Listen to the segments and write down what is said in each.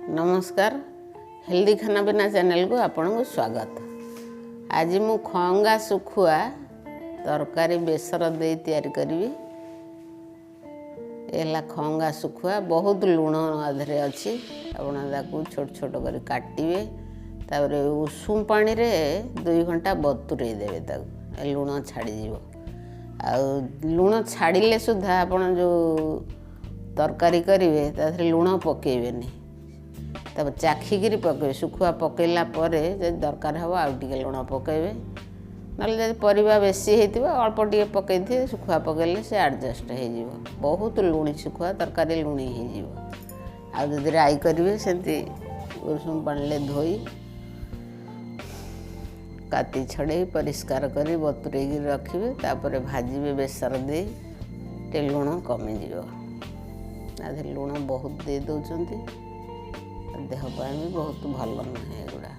ନମସ୍କାର, ହେଲ୍ଦି ଖାନା ପିନା ଚ୍ୟାନେଲକୁ ଆପଣଙ୍କୁ ସ୍ୱାଗତ। ଆଜି ମୁଁ ଖଅଙ୍ଗା ଶୁଖୁଆ ତରକାରୀ ବେସର ଦେଇ ତିଆରି କରିବି। ଏ ହେଲା ଖଅଙ୍ଗା ଶୁଖୁଆ, ବହୁତ ଲୁଣ ଆଧିରେ ଅଛି। ଆପଣ ତାକୁ ଛୋଟ ଛୋଟ କରି କାଟିବେ, ତାପରେ ଉଷୁମ ପାଣିରେ 2 ଘଣ୍ଟା ବତୁରେଇ ଦେବେ, ତାକୁ ଲୁଣ ଛାଡ଼ିଯିବ। ଆଉ ଲୁଣ ଛାଡ଼ିଲେ ସୁଦ୍ଧା ଆପଣ ଯେଉଁ ତରକାରୀ କରିବେ ତା ଦେହରେ ଲୁଣ ପକାଇବେନି, ତାପରେ ଚାଖିକିରି ପକାଇବେ। ଶୁଖୁଆ ପକାଇଲା ପରେ ଯଦି ଦରକାର ହେବ ଆଉ ଟିକେ ଲୁଣ ପକାଇବେ, ନହେଲେ ଯଦି ପରିବା ବେଶୀ ହେଇଥିବ ଅଳ୍ପ ଟିକେ ପକାଇଥିବେ। ଶୁଖୁଆ ପକାଇଲେ ସେ ଆଡ଼ଜଷ୍ଟ ହେଇଯିବ। ବହୁତ ଲୁଣି ଶୁଖୁଆ ତରକାରୀ ଲୁଣି ହେଇଯିବ। ଆଉ ଯଦି ରାଇ କରିବେ ସେମିତି ଉଷୁମ ପାଣିରେ ଧୋଇ କାତି ଛଡ଼େଇ ପରିଷ୍କାର କରି ବତୁରେଇକି ରଖିବେ। ତାପରେ ଭାଜିବେ ବେସର ଦେଇ, ଟିକେ ଲୁଣ କମିଯିବ। ତା ଦେହରେ ଲୁଣ ବହୁତ ଦେଇ ଦେଉଛନ୍ତି, ଦେହ ପାଇଁ ବି ବହୁତ ଭଲ ନୁହେଁ ଏଗୁଡ଼ା।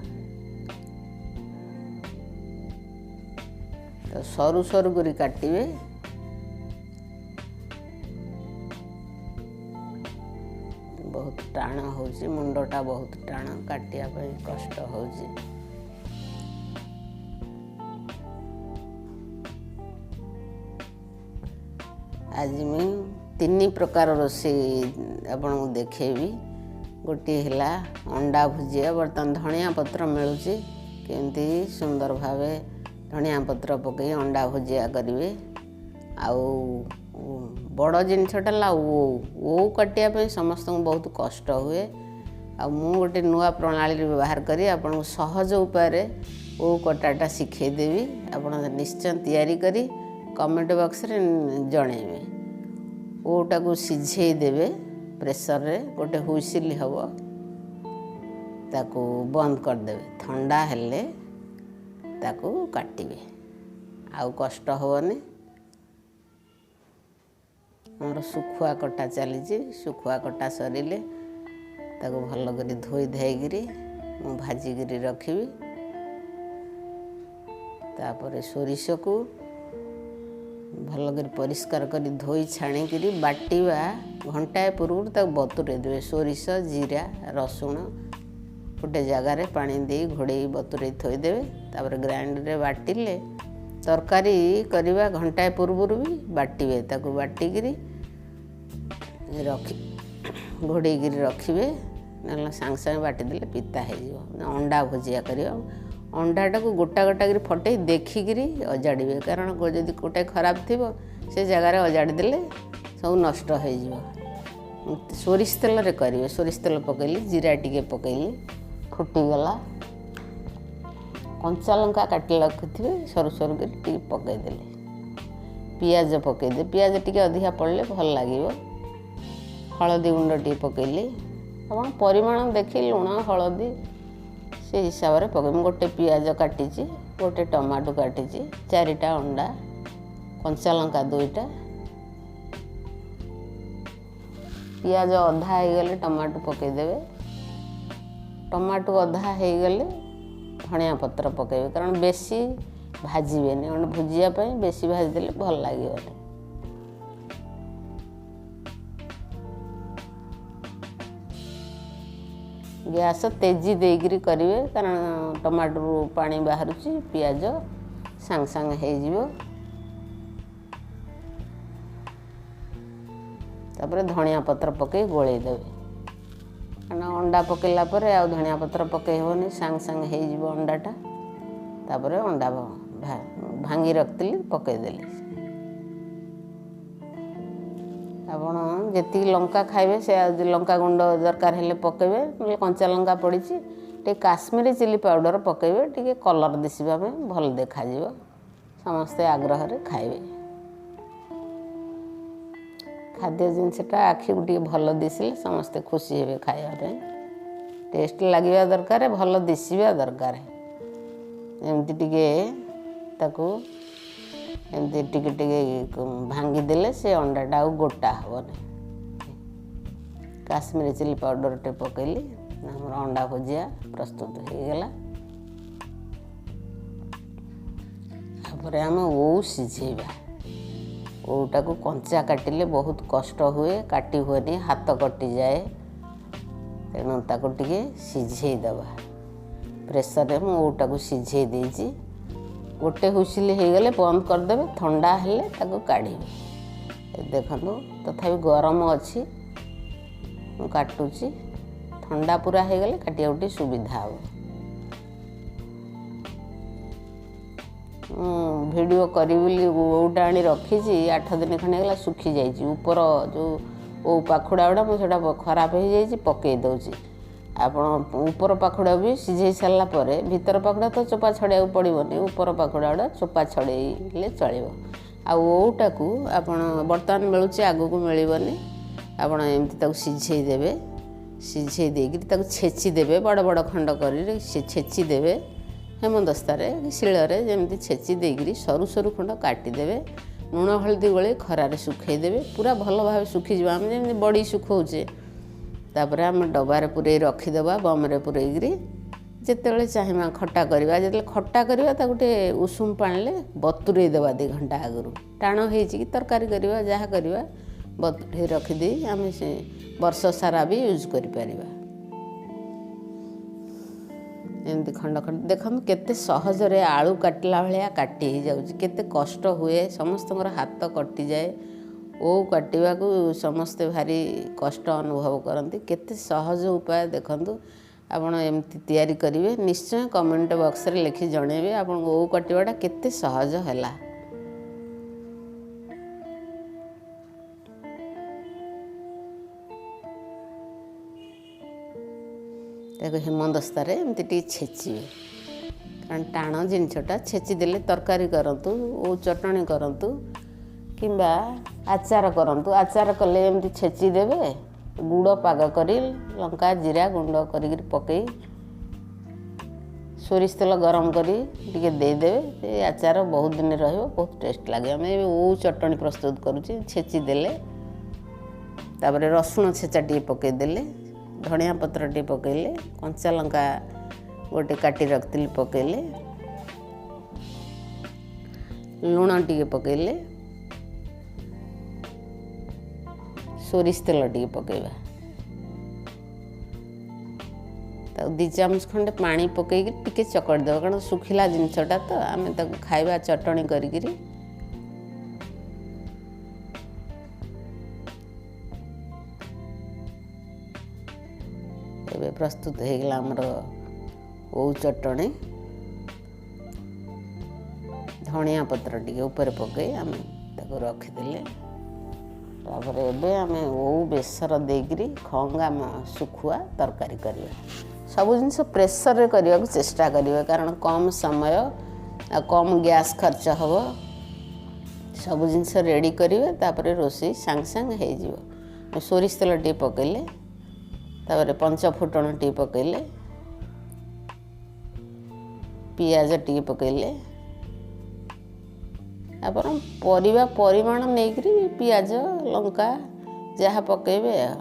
ତ ସରୁ ସରୁ କରି କାଟିବେ। ବହୁତ ଟାଣ ହେଉଛି, ମୁଣ୍ଡଟା ବହୁତ ଟାଣ, କାଟିବା ପାଇଁ କଷ୍ଟ ହେଉଛି। ଆଜି ମୁଁ 3 ପ୍ରକାର ରୋଷେଇ ଆପଣଙ୍କୁ ଦେଖେଇବି। ଗୋଟିଏ ହେଲା ଅଣ୍ଡା ଭୁଜିଆ। ବର୍ତ୍ତମାନ ଧଣିଆ ପତ୍ର ମିଳୁଛି, କେମିତି ସୁନ୍ଦର ଭାବେ ଧଣିଆ ପତ୍ର ପକାଇ ଅଣ୍ଡା ଭୁଜିଆ କରିବେ। ଆଉ ବଡ଼ ଜିନିଷଟା ହେଲା ଓଉ। ଓଉ କାଟିବା ପାଇଁ ସମସ୍ତଙ୍କୁ ବହୁତ କଷ୍ଟ ହୁଏ। ଆଉ ମୁଁ ଗୋଟେ ନୂଆ ପ୍ରଣାଳୀ ବ୍ୟବହାର କରି ଆପଣଙ୍କୁ ସହଜ ଉପାୟରେ ଓଉ କଟାଟା ଶିଖେଇଦେବି। ଆପଣ ନିଶ୍ଚୟ ତିଆରି କରି କମେଣ୍ଟ ବକ୍ସରେ ଜଣେଇବେ। ଓଉଟାକୁ ସିଝେଇ ଦେବେ ପ୍ରେସରରେ, ଗୋଟେ ହୁଇସିଲ୍ ହେବ, ତାକୁ ବନ୍ଦ କରିଦେବେ। ଥଣ୍ଡା ହେଲେ ତାକୁ କାଟିବେ, ଆଉ କଷ୍ଟ ହେବନି। ଆମର ଶୁଖୁଆ କଟା ଚାଲିଛି। ଶୁଖୁଆ କଟା ସରିଲେ ତାକୁ ଭଲ କରି ଧୋଇ ଧାଇକିରି ମୁଁ ଭାଜିକିରି ରଖିବି। ତାପରେ ସୋରିଷକୁ ଭଲ କରି ପରିଷ୍କାର କରି ଧୋଇ ଛାଣିକିରି ବାଟିବା ଘଣ୍ଟାଏ ପୂର୍ବରୁ ତାକୁ ବତୁରେଇ ଦେବେ। ସୋରିଷ, ଜିରା, ରସୁଣ ଗୋଟେ ଜାଗାରେ ପାଣି ଦେଇ ଘୋଡ଼େଇ ବତୁରେଇ ଥୋଇଦେବେ। ତାପରେ ଗ୍ରାଇଣ୍ଡରରେ ବାଟିଲେ ତରକାରୀ କରିବା ଘଣ୍ଟାଏ ପୂର୍ବରୁ ବି ବାଟିବେ। ତାକୁ ବାଟିକିରି ରଖି ଘୋଡ଼େଇକିରି ରଖିବେ, ନହେଲେ ସାଙ୍ଗେ ସାଙ୍ଗେ ବାଟିଦେଲେ ପିତା ହେଇଯିବ। ଅଣ୍ଡା ଭୁଜିଆ କରିବ। ଅଣ୍ଡାଟାକୁ ଗୋଟା ଗୋଟା କରି ଫଟେଇ ଦେଖିକିରି ଅଜାଡ଼ିବେ, କାରଣ ଯଦି ଗୋଟାଏ ଖରାପ ଥିବ ସେ ଜାଗାରେ ଅଜାଡ଼ି ଦେଲେ ସବୁ ନଷ୍ଟ ହେଇଯିବ। ସୋରିଷ ତେଲରେ କରିବେ। ସୋରିଷ ତେଲ ପକାଇଲି, ଜିରା ଟିକେ ପକାଇଲି, ଫୁଟିଗଲା। କଞ୍ଚା ଲଙ୍କା କାଟି ରଖିଥିବେ ସରୁ ସରୁ କରି ଟିକେ ପକାଇଦେଲି। ପିଆଜ ପକାଇଦେବେ, ପିଆଜ ଟିକେ ଅଧିକା ପଡ଼ିଲେ ଭଲ ଲାଗିବ। ହଳଦୀ ଗୁଣ୍ଡ ଟିକେ ପକାଇଲି। ଆପଣ ପରିମାଣ ଦେଖି ଲୁଣ ହଳଦୀ ସେ ହିସାବରେ ପକାଇବି। ମୁଁ ଗୋଟେ ପିଆଜ କାଟିଛି, ଗୋଟେ ଟମାଟୋ କାଟିଛି, 4ଟା ଅଣ୍ଡା, କଞ୍ଚା ଲଙ୍କା 2ଟା। ପିଆଜ ଅଧା ହେଇଗଲେ ଟମାଟୋ ପକାଇଦେବେ। ଟମାଟୋ ଅଧା ହେଇଗଲେ ଧଣିଆ ପତ୍ର ପକାଇବେ, କାରଣ ବେଶୀ ଭାଜିବେନି। କାରଣ ଭୁଜିଆ ପାଇଁ ବେଶୀ ଭାଜିଦେଲେ ଭଲ ଲାଗିବନି। ଗ୍ୟାସ୍ ତେଜି ଦେଇକିରି କରିବେ, କାରଣ ଟମାଟୋରୁ ପାଣି ବାହାରୁଛି, ପିଆଜ ସାଙ୍ଗେ ସାଙ୍ଗେ ହେଇଯିବ। ତାପରେ ଧଣିଆ ପତ୍ର ପକାଇ ଗୋଳେଇ ଦେବେ, କାରଣ ଅଣ୍ଡା ପକାଇଲା ପରେ ଆଉ ଧଣିଆ ପତ୍ର ପକାଇ ହେବନି, ସାଙ୍ଗେ ସାଙ୍ଗେ ହେଇଯିବ ଅଣ୍ଡାଟା। ତାପରେ ଅଣ୍ଡା ଭାଙ୍ଗି ରଖିଥିଲି ପକାଇଦେଲି। ଆପଣ ଯେତିକି ଲଙ୍କା ଖାଇବେ ସେ ଲଙ୍କା ଗୁଣ୍ଡ ଦରକାର ହେଲେ ପକାଇବେ, ନହେଲେ କଞ୍ଚା ଲଙ୍କା ପଡ଼ିଛି। ଟିକେ କାଶ୍ମୀରୀ ଚିଲି ପାଉଡ଼ର ପକାଇବେ, ଟିକେ କଲର୍ ଦିଶିବା ପାଇଁ ଭଲ ଦେଖାଯିବ, ସମସ୍ତେ ଆଗ୍ରହରେ ଖାଇବେ। ଖାଦ୍ୟ ଜିନିଷଟା ଆଖିକୁ ଟିକେ ଭଲ ଦିଶିଲେ ସମସ୍ତେ ଖୁସି ହେବେ ଖାଇବା ପାଇଁ। ଟେଷ୍ଟ ଲାଗିବା ଦରକାର, ଭଲ ଦିଶିବା ଦରକାର। ଏମିତି ଟିକେ ତାକୁ ଏମିତି ଟିକେ ଟିକେ ଭାଙ୍ଗିଦେଲେ ସେ ଅଣ୍ଡାଟା ଆଉ ଗୋଟା ହେବନି। କାଶ୍ମୀରୀ ଚିଲି ପାଉଡ଼ରଟେ ପକାଇଲି, ଆମର ଅଣ୍ଡା ଭୁଜିଆ ପ୍ରସ୍ତୁତ ହେଇଗଲା। ତାପରେ ଆମେ ଓଉ ସିଝେଇବା। ଓଉଟାକୁ କଞ୍ଚା କାଟିଲେ ବହୁତ କଷ୍ଟ ହୁଏ, କାଟି ହୁଏନି, ହାତ କଟିଯାଏ। ତେଣୁ ତାକୁ ଟିକେ ସିଝେଇ ଦେବା। ପ୍ରେସରରେ ମୁଁ ଓଉଟାକୁ ସିଝେଇ ଦେଇଛି। ଗୋଟେ ହୁଇସିଲ୍ ହେଇଗଲେ ବନ୍ଦ କରିଦେବେ, ଥଣ୍ଡା ହେଲେ ତାକୁ କାଢ଼ିବେ। ଦେଖନ୍ତୁ ତଥାପି ଗରମ ଅଛି, ମୁଁ କାଟୁଛି। ଥଣ୍ଡା ପୁରା ହେଇଗଲେ କାଟିବାକୁ ଟିକେ ସୁବିଧା ହେବ। ମୁଁ ଭିଡ଼ିଓ କରିବି ବୋଲି ଓଉଟା ଆଣି ରଖିଛି, 8 ଦିନ ଖଣ୍ଡେ ହେଇଗଲା, ଶୁଖିଯାଇଛି। ଉପର ଯେଉଁ ଓଉ ପାଖୁଡ଼ା ଗୁଡ଼ା ମୁଁ ସେଇଟା ଖରାପ ହେଇଯାଇଛି, ପକାଇ ଦେଉଛି। ଆପଣ ଉପର ପାଖୁଡ଼ା ବି ସିଝେଇ ସାରିଲା ପରେ, ଭିତର ପାଖୁଡ଼ା ତ ଚୋପା ଛଡ଼େଇବାକୁ ପଡ଼ିବନି, ଉପର ପାଖୁଡ଼ା ଗୁଡ଼ା ଚୋପା ଛଡ଼େଇଲେ ଚଳିବ। ଆଉ ଓଉଟାକୁ ଆପଣ ବର୍ତ୍ତମାନ ମିଳୁଛି, ଆଗକୁ ମିଳିବନି। ଆପଣ ଏମିତି ତାକୁ ସିଝେଇ ଦେବେ, ସିଝେଇ ଦେଇକିରି ତାକୁ ଛେଚି ଦେବେ, ବଡ଼ ବଡ଼ ଖଣ୍ଡ କରି ଛେଚି ଦେବେ ହେମଦସ୍ତାରେ କି ଶିଳରେ, ଯେମିତି ଛେଚି ଦେଇକିରି ସରୁ ସରୁ ଖଣ୍ଡ କାଟିଦେବେ। ଲୁଣ ହଳଦୀ ଗୋଳେଇ ଖରାରେ ଶୁଖେଇଦେବେ, ପୁରା ଭଲ ଭାବେ ଶୁଖିଯିବ, ଆମେ ଯେମିତି ବଡ଼ି ଶୁଖଉଛେ। ତାପରେ ଆମେ ଡବାରେ ପୂରେଇ ରଖିଦେବା, ବମରେ ପୂରେଇକିରି ଯେତେବେଳେ ଚାହିଁବା ଖଟା କରିବା। ଯେତେବେଳେ ଖଟା କରିବା ତାକୁ ଟିକେ ଉଷୁମ ପାଣିରେ ବତୁରେଇ ଦେବା 2 ଘଣ୍ଟା ଆଗରୁ, ଟାଣ ହେଇଛି କି ତରକାରୀ କରିବା ଯାହା କରିବା, ବତୁରେଇ ରଖିଦେଇ ଆମେ ସେ ବର୍ଷ ସାରା ବି ୟୁଜ୍ କରିପାରିବା। ଏମିତି ଖଣ୍ଡ ଖଣ୍ଡ ଦେଖନ୍ତୁ କେତେ ସହଜରେ ଆଳୁ କାଟିଲା ଭଳିଆ କାଟି ହେଇଯାଉଛି। କେତେ କଷ୍ଟ ହୁଏ, ସମସ୍ତଙ୍କର ହାତ କଟିଯାଏ। ଓଉ କାଟିବାକୁ ସମସ୍ତେ ଭାରି କଷ୍ଟ ଅନୁଭବ କରନ୍ତି। କେତେ ସହଜ ଉପାୟ ଦେଖନ୍ତୁ, ଆପଣ ଏମିତି ତିଆରି କରିବେ। ନିଶ୍ଚୟ କମେଣ୍ଟ ବକ୍ସରେ ଲେଖି ଜଣେଇବେ ଆପଣଙ୍କୁ ଓଉ କାଟିବାଟା କେତେ ସହଜ ହେଲା। ତାକୁ ହେମଦସ୍ତାରେ ଏମିତି ଟିକେ ଛେଚିବେ, କାରଣ ଟାଣ ଜିନିଷଟା ଛେଚିଦେଲେ ତରକାରୀ କରନ୍ତୁ, ଓଉ ଚଟଣି କରନ୍ତୁ କିମ୍ବା ଆଚାର କରନ୍ତୁ। ଆଚାର କଲେ ଏମିତି ଛେଚି ଦେବେ, ଗୁଡ଼ ପାଗ କରି ଲଙ୍କା ଜିରା ଗୁଣ୍ଡ କରିକିରି ପକେଇ ସୋରିଷ ତେଲ ଗରମ କରି ଟିକେ ଦେଇଦେବେ। ସେ ଆଚାର ବହୁତ ଦିନ ରହିବ, ବହୁତ ଟେଷ୍ଟ ଲାଗେ। ଆମେ ଏବେ ଓଉ ଚଟଣି ପ୍ରସ୍ତୁତ କରୁଛେ, ଛେଚି ଦେଲେ, ତାପରେ ରସୁଣ ଛେଚା ଟିକେ ପକେଇଦେଲେ, ଧଣିଆ ପତ୍ର ଟିକେ ପକେଇଲେ, କଞ୍ଚା ଲଙ୍କା ଗୋଟେ କାଟି ରଖିଥିଲି ପକେଇଲେ, ଲୁଣ ଟିକେ ପକେଇଲେ, ସୋରିଷ ତେଲ ଟିକେ ପକେଇବା। ତାକୁ 2 ଚାମଚ ଖଣ୍ଡେ ପାଣି ପକେଇକି ଟିକେ ଚକଟି ଦେବା, କାରଣ ଶୁଖିଲା ଜିନିଷଟା ତ ଆମେ ତାକୁ ଖାଇବା ଚଟଣି କରିକିରି। ଏବେ ପ୍ରସ୍ତୁତ ହେଇଗଲା ଆମର ଓଉ ଚଟଣି। ଧଣିଆ ପତ୍ର ଟିକେ ଉପରେ ପକେଇ ଆମେ ତାକୁ ରଖିଦେଲେ। ତାପରେ ଏବେ ଆମେ ଓଉ ବେସର ଦେଇକିରି ଖଅଙ୍ଗା ଶୁଖୁଆ ତରକାରୀ କରିବା। ସବୁ ଜିନିଷ ପ୍ରେସରରେ କରିବାକୁ ଚେଷ୍ଟା କରିବେ, କାରଣ କମ୍ ସମୟ ଆଉ କମ୍ ଗ୍ୟାସ୍ ଖର୍ଚ୍ଚ ହେବ। ସବୁ ଜିନିଷ ରେଡ଼ି କରିବେ, ତାପରେ ରୋଷେଇ ସାଙ୍ଗେ ସାଙ୍ଗେ ହେଇଯିବ। ସୋରିଷ ତେଲ ଟିକେ ପକେଇଲେ, ତାପରେ ପଞ୍ଚ ଫୁଟଣ ଟିକେ ପକେଇଲେ, ପିଆଜ ଟିକେ ପକେଇଲେ, ଆପଣ ପରିବା ପରିମାଣ ନେଇକରି ପିଆଜ ଲଙ୍କା ଯାହା ପକେଇବେ। ଆଉ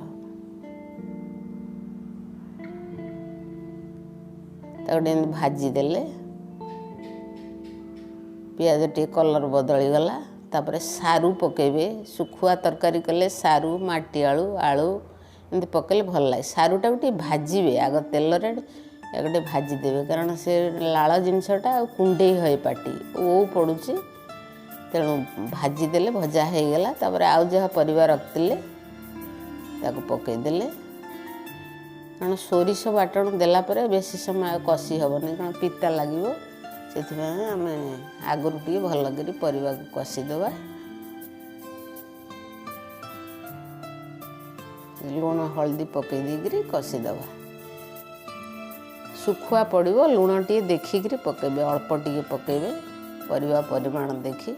ତାକୁ ଟିକେ ଏମିତି ଭାଜିଦେଲେ ପିଆଜ ଟିକେ କଲର୍ ବଦଳିଗଲା। ତାପରେ ସାରୁ ପକେଇବେ। ଶୁଖୁଆ ତରକାରୀ କଲେ ସାରୁ, ମାଟି ଆଳୁ, ଆଳୁ ଏମିତି ପକେଇଲେ ଭଲ ଲାଗେ। ସାରୁଟାକୁ ଟିକେ ଭାଜିବେ ଆଗ ତେଲରେ, ଆଗ ଟିକେ ଭାଜିଦେବେ, କାରଣ ସେ ଲାଳ ଜିନିଷଟା ଆଉ କୁଣ୍ଡେଇ ହୁଏ ପାଟି, ଓଉ ପଡ଼ୁଛି, ତେଣୁ ଭାଜିଦେଲେ ଭଜା ହେଇଗଲା। ତାପରେ ଆଉ ଯାହା ପରିବା ରଖିଥିଲେ ତାକୁ ପକେଇଦେଲେ, କାରଣ ସୋରିଷ ବାଟଣ ଦେଲା ପରେ ବେଶୀ ସମୟ ଆଉ କଷି ହେବନି, କାରଣ ପିତା ଲାଗିବ। ସେଥିପାଇଁ ଆମେ ଆଗରୁ ଟିକେ ଭଲ କରି ପରିବାକୁ କଷିଦେବା। ଲୁଣ ହଳଦୀ ପକେଇ ଦେଇକିରି କଷିଦେବା। ଶୁଖୁଆ ପଡ଼ିବ, ଲୁଣ ଟିକେ ଦେଖିକିରି ପକେଇବେ, ଅଳ୍ପ ଟିକେ ପକେଇବେ ପରିବା ପରିମାଣ ଦେଖି।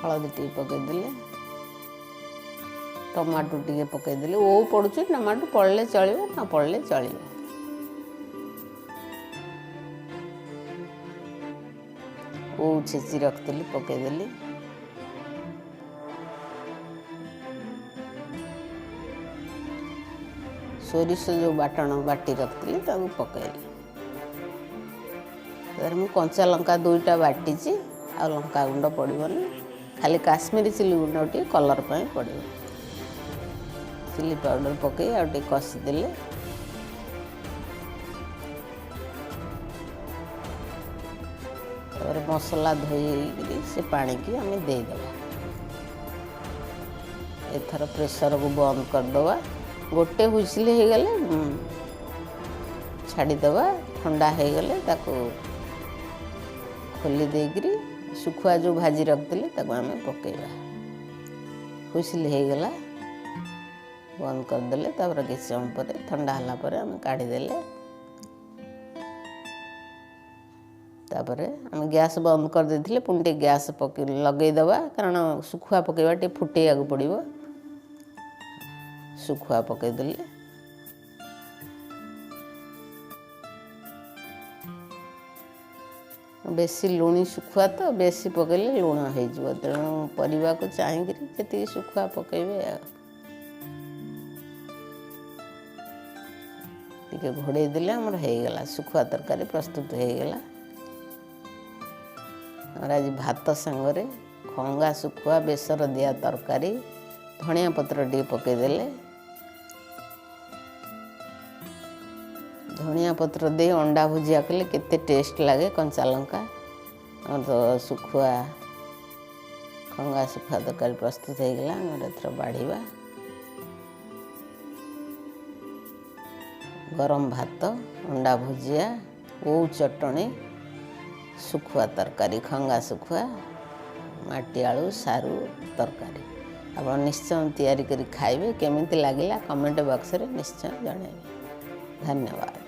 ହଳଦୀ ଟିକେ ପକେଇଦେଲେ, ଟମାଟୋ ଟିକେ ପକେଇଦେଲେ, ଓଉ ପଡ଼ୁଛି ଟମାଟୋ ପଡ଼ିଲେ ଚଳିବ, ନ ପଡ଼ିଲେ ଚଳିବ। ଓଉ ଛେଚି ରଖିଥିଲି ପକେଇଦେଲି। ସୋରିଷ ଯେଉଁ ବାଟଣ ବାଟି ରଖିଥିଲି ତାକୁ ପକେଇଲି। ତାପରେ ମୁଁ କଞ୍ଚା ଲଙ୍କା 2ଟା ବାଟିଛି, ଆଉ ଲଙ୍କା ଗୁଣ୍ଡ ପଡ଼ିବନି, ଖାଲି କାଶ୍ମୀରୀ ଚିଲି ଗୁଣ୍ଡ ଟିକେ କଲର୍ ପାଇଁ ପଡ଼ିବ। ଚିଲି ପାଉଡ଼ର ପକାଇ ଆଉ ଟିକେ କଷିଦେଲେ। ତାପରେ ମସଲା ଧୋଇକିରି ସେ ପାଣିକି ଆମେ ଦେଇଦେବା। ଏଥର ପ୍ରେସରକୁ ବନ୍ଦ କରିଦେବା। ଗୋଟେ ହୁଇସିଲ୍ ହେଇଗଲେ ଛାଡ଼ିଦେବା। ଥଣ୍ଡା ହେଇଗଲେ ତାକୁ ଖୋଲି ଦେଇକିରି ଶୁଖୁଆ ଯେଉଁ ଭାଜି ରଖିଥିଲେ ତାକୁ ଆମେ ପକାଇବା। ହୁଇସିଲ୍ ହେଇଗଲା, ବନ୍ଦ କରିଦେଲେ। ତାପରେ କିଛି ସମୟ ପରେ ଥଣ୍ଡା ହେଲା ପରେ ଆମେ କାଢ଼ିଦେଲେ। ତାପରେ ଆମେ ଗ୍ୟାସ୍ ବନ୍ଦ କରିଦେଇଥିଲେ ପୁଣି ଟିକେ ଗ୍ୟାସ୍ ପକେଇ ଲଗେଇଦେବା, କାରଣ ଶୁଖୁଆ ପକାଇବା ଟିକେ ଫୁଟେଇବାକୁ ପଡ଼ିବ। ଶୁଖୁଆ ପକାଇଦେଲେ। ବେଶୀ ଲୁଣି ଶୁଖୁଆ ତ ବେଶୀ ପକାଇଲେ ଲୁଣ ହେଇଯିବ, ତେଣୁ ପରିବାକୁ ଚାହିଁକିରି ଯେତିକି ଶୁଖୁଆ ପକାଇବେ। ଆଉ ଟିକେ ଘୋଡ଼େଇ ଦେଲେ ଆମର ହେଇଗଲା ଶୁଖୁଆ ତରକାରୀ ପ୍ରସ୍ତୁତ ହେଇଗଲା। ଆମର ଆଜି ଭାତ ସାଙ୍ଗରେ ଖଙ୍ଗା ଶୁଖୁଆ ବେସର ଦିଆ ତରକାରୀ, ଧନିଆ ପତ୍ର ଟିକେ ପକାଇଦେଲେ। ଧନିଆ ପତ୍ର ଦେଇ ଅଣ୍ଡା ଭୁଜିଆ କଲେ କେତେ ଟେଷ୍ଟ ଲାଗେ, କଞ୍ଚା ଲଙ୍କା। ଆମର ତ ଶୁଖୁଆ ଖଙ୍ଗା ଶୁଖୁଆ ତରକାରୀ ପ୍ରସ୍ତୁତ ହେଇଗଲା। ଆମର ଏଥର ବାଢ଼ିବା ଗରମ ଭାତ, ଅଣ୍ଡା ଭୁଜିଆ, ଓଉ ଚଟଣି, ଶୁଖୁଆ ତରକାରୀ, ଖଙ୍ଗା ଶୁଖୁଆ, ମାଟି ଆଳୁ ସାରୁ ତରକାରୀ। ଆପଣ ନିଶ୍ଚୟ ତିଆରି କରି ଖାଇବେ। କେମିତି ଲାଗିଲା କମେଣ୍ଟ ବକ୍ସରେ ନିଶ୍ଚୟ ଜଣାଇବେ। ଧନ୍ୟବାଦ।